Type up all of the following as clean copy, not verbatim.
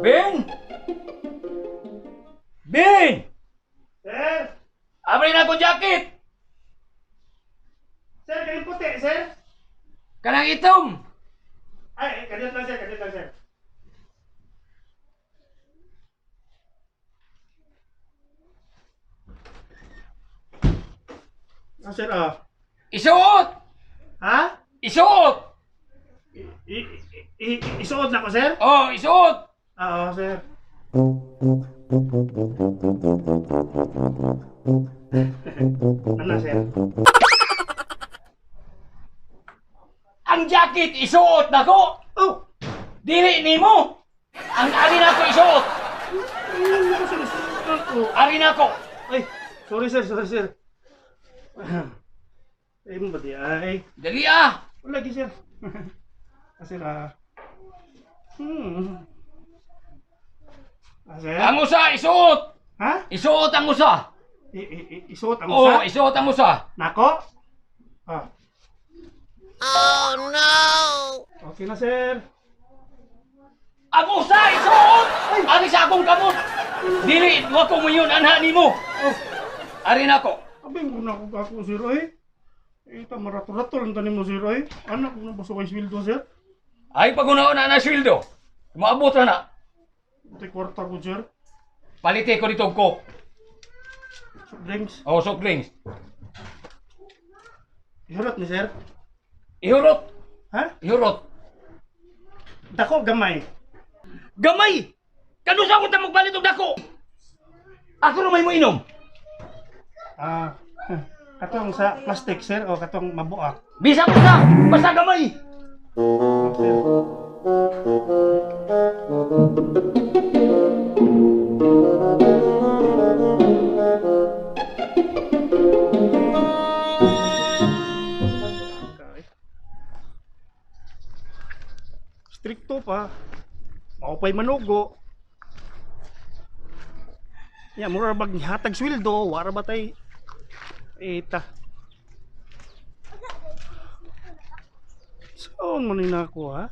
Ben! Ben! Sir! Abri na akong jacket! Sir, kayong puti, sir! Kanang itom! Ay, kadiyot lang, sir. Kadiyot lang, sir. Ah, sir, ah. Isuot! Ha? Isuot! I, i, isuot na ko, sir? Oh, isuot! Ah, oo, sir. Ano, sir? Ang jacket isuot nako! Oh! Dili nimo! Ang ari nako isuot! Ano ko, sir? Isuot na ko. Ari nako! Ay, sorry, sir. Sorry, sir. Ay, mo ba di? Ay, Dali ah! wala gi, sir. Ah, sir, ah. Ah, sir? Ang usa isuot! Ha? Isuot ang usa! Isuot ang Oh, usa? isuot ang usa! Nako? Ah. Oh, no! Okay na, sir. Ang usa isuot! Ari sa akong kamot! Dili, wa ko moyon anha nimo. Oh, Ari nako. abi mo na ako ako, sir, ay. Eh, tama rato-rato lang tanim mo, sir, ay. Anak mo na baso kay sweldo, sir. Ay pagunaon na na sweldo. Moabot ra na. Ito kwarta ko, sir. Palite ko dito og coke. Soft drinks. Oh, soft drinks. Ihurot ni, sir. Ihurot, Ha? ihurot. Dako, gamay. Gamay! Kanusa ko ta magbalit og dako? Ako ra may moinom. Ah, katong sa plastic, sir, o katong mabuak. Bisa ko sa, basta gamay. Sir. Stricto pa. Mao pa'y manugo. Ya, mura bag hatag sweldo, wara ba tay eta. Saan man ni nako ha?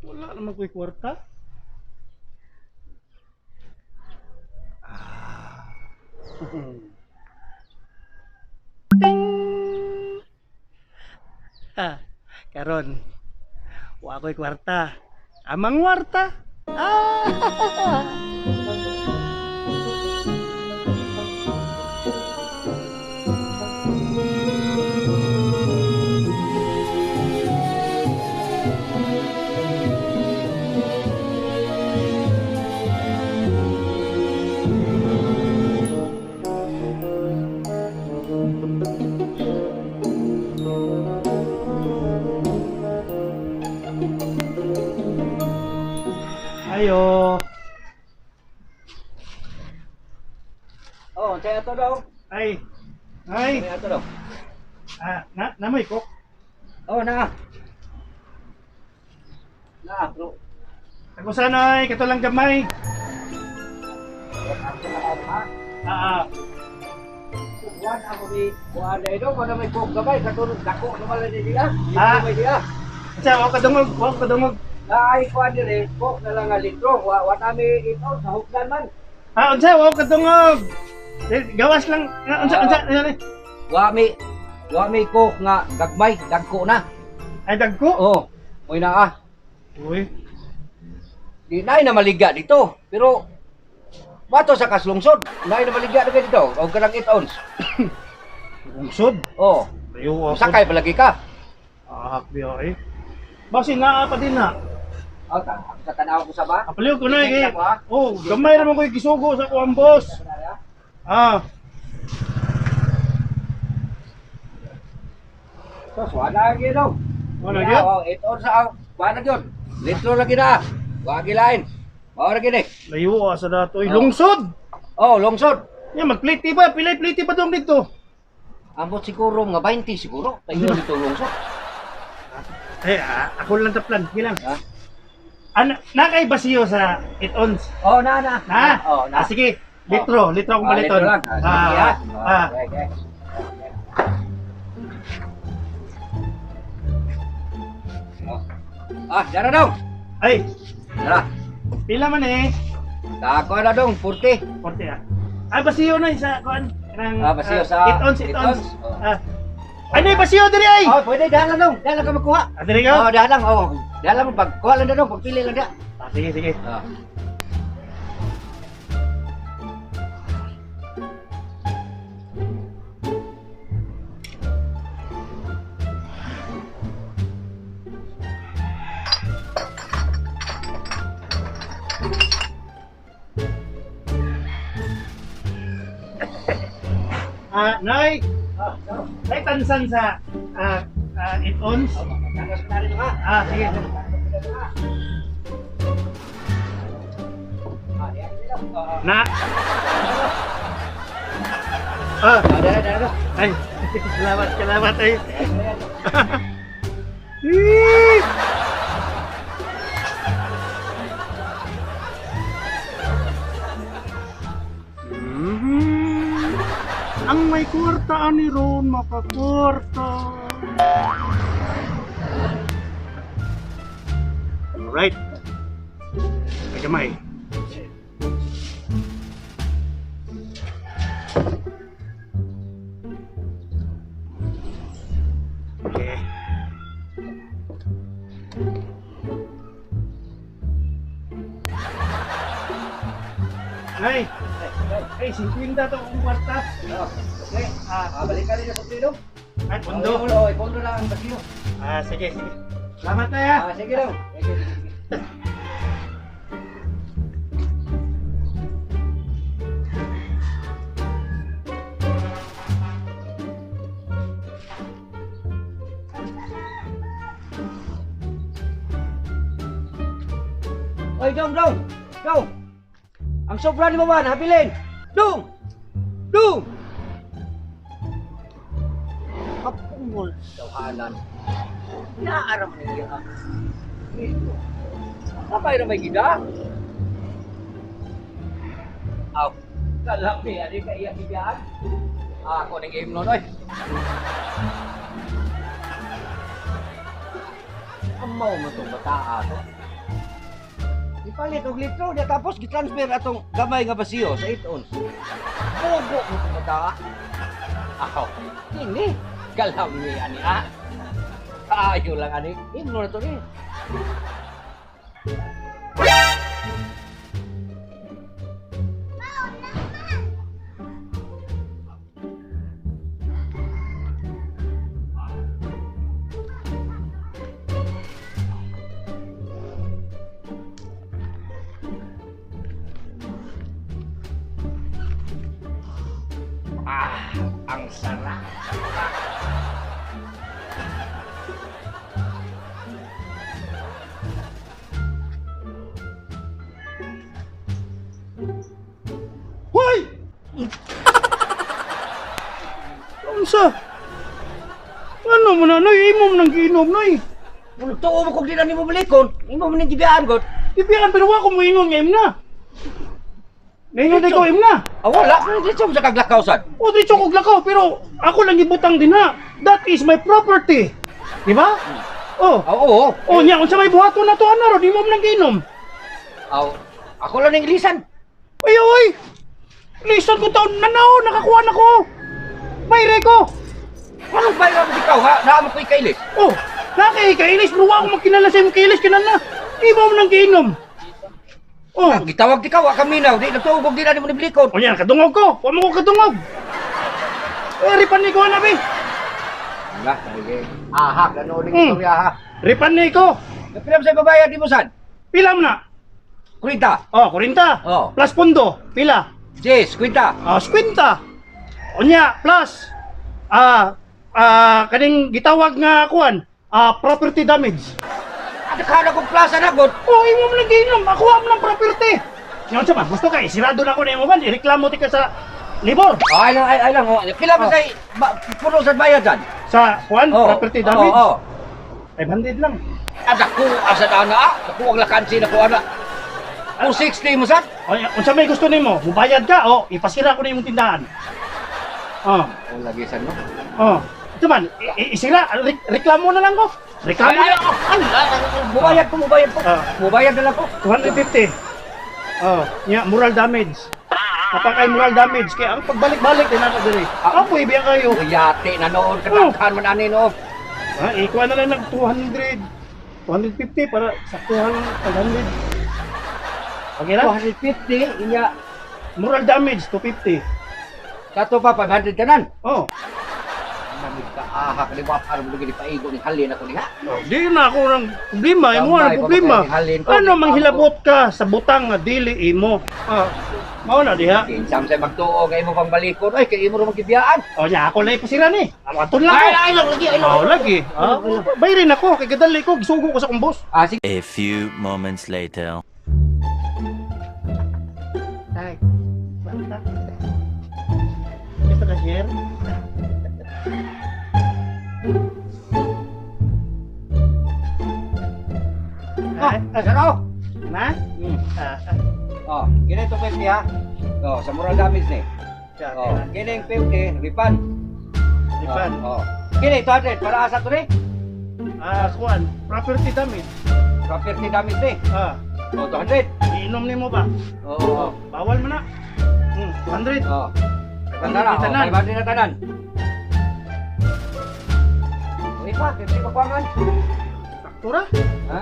Wala naman ko'y kwarta. Ah. Ting! Ah, karon. Wa ko'y kwarta. Amang warta. Ah! Ayo. Oh, kaya ato daw. Ay. Ay. Kaya ato daw. Ah, na namoy ko. Oh, na. Na, bro. Ako sana ay kato lang gamay. Ah, ah. Kuan ako ni kuan na ito, kuan na may coke gamay katulog dako naman lang ni ah. Ah. Dito may diya. Sa ako kadungog, wa kadungog. Na ay kuan dire, coke na lang nga litro. Wa wa nami ito sa hugdan man. Ah, unsa wa kadungog. Eh, gawas lang. Ah, unsa unsa unsa ni? Wa mi coke nga gagmay, dagko na. Ay dagko. Oh, moy na ah. Uy. Di na na maligya dito. Pero Bato sa kaslungsod, naay na maligya na dito. Og kanang 8 ounce. Lungsod. Oh, Ayo ako. sakay palagi ka. Ah, biya eh. Basi naa pa din na. Oh, ta, ako sa tanaw ko sa ba? Apaliw ko na eh. Sige, ah. Oh, gamay ra man ko'y gisugo sa kuang boss. Ah, So, wala gyud daw. wala gyud. Oh, ito sa wala gyud. Litro lagi na. Wa gilain. Mao ra gini. Layo ah sa dato. Oy, Oh. lungsod. Oh, lungsod. Ya, magplate ba? Pilay plate ba dong dito? Ambot siguro mga 20 siguro. Tayo dito lungsod. Eh, ah, ako lang sa plan. Sige lang. Ha? Ano, nakay basiyo sa 8 ounce. Oh, na na. Na? Oh, na. Ah, sige. Litro, litro akong Ah, baliton. litro lang. Ah, sige, Ah, ah. ah. Okay, okay. Oh. Ah, dara daw. Ay, Tara. Pila man eh? Tako na dong, 40. 40 ah. Ah, basiyo na sa kuan. Kanang Ah, basiyo sa 8 ounce, 8 8 ounce. ounce. Oh. Ah. Ano yung basiyo diri ay? Oh, pwede dahan lang dong. Dahan lang ka magkuha. Ah, diri ka? Oh, dahan lang. Oh, dahan lang pagkuha lang dong, pagpili lang da. Ah, sige, sige. Ah. Ah, Nay. Nay tansan sa 8 ounce. Ah, sige. Na. Ah, ay. Salamat, salamat ay. Eee! Mhm. Ang may kwarta ani ron makakwarta. Alright. Ay gamay. Okay. Ay, ay, 50 to akong kwarta. Okay. Ah, Ah, balik ka rin sa suplido. ay, pondo. Oh, pondo na ang basiyo. Ah, sige, sige. Salamat na ya. Ah, sige lang. Sige, sige, sige. Oy, dong, dong! Dong! Ang sobra ni Maman, habilin! Dong! Dong! Kapungol tawhanan. Naaram niya. Kapay na may gida. Aw, kalami ani ka iya gidaan. Ako ning imnon oy. Amaw mo tong bataa to. Ipalit og litro niya tapos gitransfer atong gamay nga basiyo sa 8 ounce. Bogo mo tong bataa. Aw, kini kalami ani ah. Ayo lang ani, imnon na to ni. Ah, ang sarap. Hoy! Unsa? Ano mo na, Noy? Imo mo nang giinom, Noy. Tuo mo kung di na nimo balikon, imo man ning gibiyaan god. Ibiyan, pero wa ko mo ingon nga im na. Naingon di ko im na. Ah, wala ko dito sa kaglakaw sad. O, di kog lakaw, pero ako lang gibutang din ha. That is my property. Di ba? Oh. Ah, oo. Oh, nya unsa may buhaton na to ana ro, di mo man nang giinom. Aw, ako lang ning ilisan. Ay, oy! Lisan ko taon na nao, nakakuha na ko. Bayre ko. Anong bayra mo ikaw ha? Naa mo ko'y kailis. Oh, nakikailis, pero wa ko magkinala sa imong kailis kinala. Di mo man nang giinom. Oh, Ah, gitawag di ka, wa kami naw. Di nagtuo kog di na nimo nibalikon. o yan, kadungog ko. Wa mo ko kadungog. Eh, ripan ni ko na, be. Ala, sige. Aha, ganoon ning istorya ha. Ripan ni ko. Pila sa babayad nimo sad? Pila mo na? Kwinta. Oh, 40. Oh. Plus pondo, pila? Yes, kwinta. Ah, 50. Unya, plus kaning gitawag nga kuan, property damage. At kana kong plaza na god. Oh, imo man lang giinom, ako mo lang property. Yan sa man, gusto ka isirado na ko na imo man, ireklamo ti ka sa libor. Ay lang, ay, ay lang. Oh. Pila ba Oh. say ba, puno sa bayad sad? Sa kuan, Oh. property damage. Oo. Oh, 500 lang. At ako asa na ah. Ako ang lakansi na ko ana. 460 mo sad? O, unsa may gusto nimo? Mubayad ka o ipasira ko na imong tindahan. Oh, Oh, lagi sad no. oh. Ito man, isira, reklamo na lang ko. Reklamo Ay, na. ay, ay, ay, Mubayad ko, mubayad ko. Ah. Mubayad na lang ko. 250. Oh, nya moral damage. Napakay moral damage kaya ang pagbalik-balik din ako diri. Ako ibiya kayo. Yate na noon, Oh. kataghan man ani noon. Ha, ikuha na lang ng 200. 250 para saktuhan ng 500. Okay na? 250, inya. Moral damage 250. Kato pa, 500 kanan. Oh. Namig ka ahak, di ba? Parang mo paigo ni halin ako niha. Oh, di na ako ng problema, imo Tambay ang pa problema. ba kayo ni Halin ko? Ano manghilabot ka sa butang nga dili imo? Ah, mao na diha. Kinsam sa magtuo kay imo pang balikon. Ay, kay imo ra magibiyaan. Oh, nya ako na ipasira ni. Amo aton lang. Ay, ko. ay, lagi, ay, Oh, lagi. Ah, bayrin ako kay gadali ko, gisugo ko sa akong boss. Ah, sige. A few moments later. Ay, bata. Gusto ka share? Ah, saraw. Na? Ah, ah. Oh, kini to 50 ha. Oh, sa moral damage ni. Siya, Oh, kini 50 refund. Refund. Oh. Kini 200 para asa to ni? Ah, kuan, property damage. Property damage ni. Ah, Oh, 200. iinom nimo ba? Oo. Oh, bawal man na. 200. Oh. Tanan na, oh, Tanan. 500 na tanan. Uy pa, 50 pa kuangan. Saktura? Ha?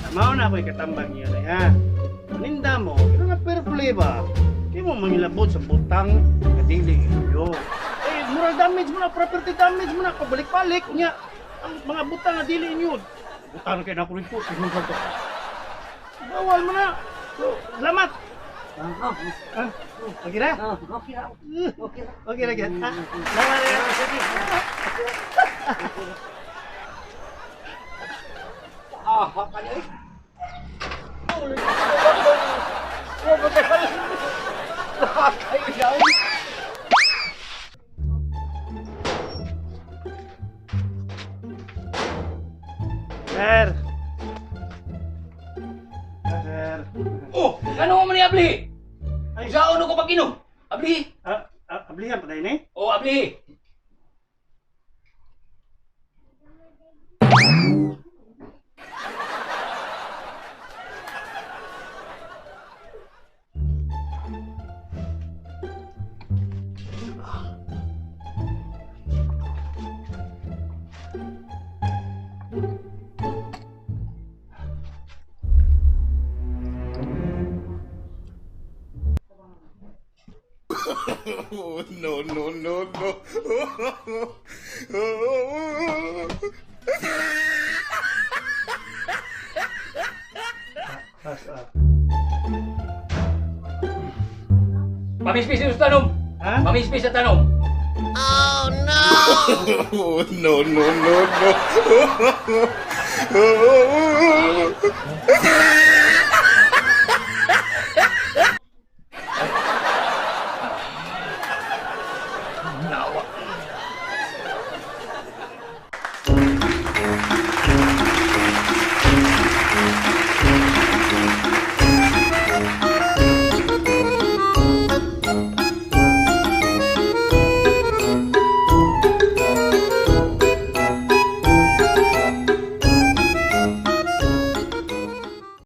Mao na ako'y katambang niya na ha. Paninda mo, pero nga fair play ba? Di mo mangilabot sa butang kadili iyo. Eh, moral damage mo na, property damage mo na, pabalik-balik niya. Ang mga butang nga dili inyo. Butang kay nako rin po, tingnan ko. Bawal mo na. So, salamat. Ah, Ah, okay na? ah, okay ra. Okay ra. Okay na, gyud. Ah, salamat. Ah, kani ay. Sir. Ah, sir. Oh, ano mo ni abli? Ay. Saan ko pag-inom? Abli. Ah, ah, ablihan pa tayo ni? Oh, abli. Oh, no, no, no, no. Pas, ah. Pamispis sa tanom. Ha? Pamispis sa tanom. Oh, no, no, no, no.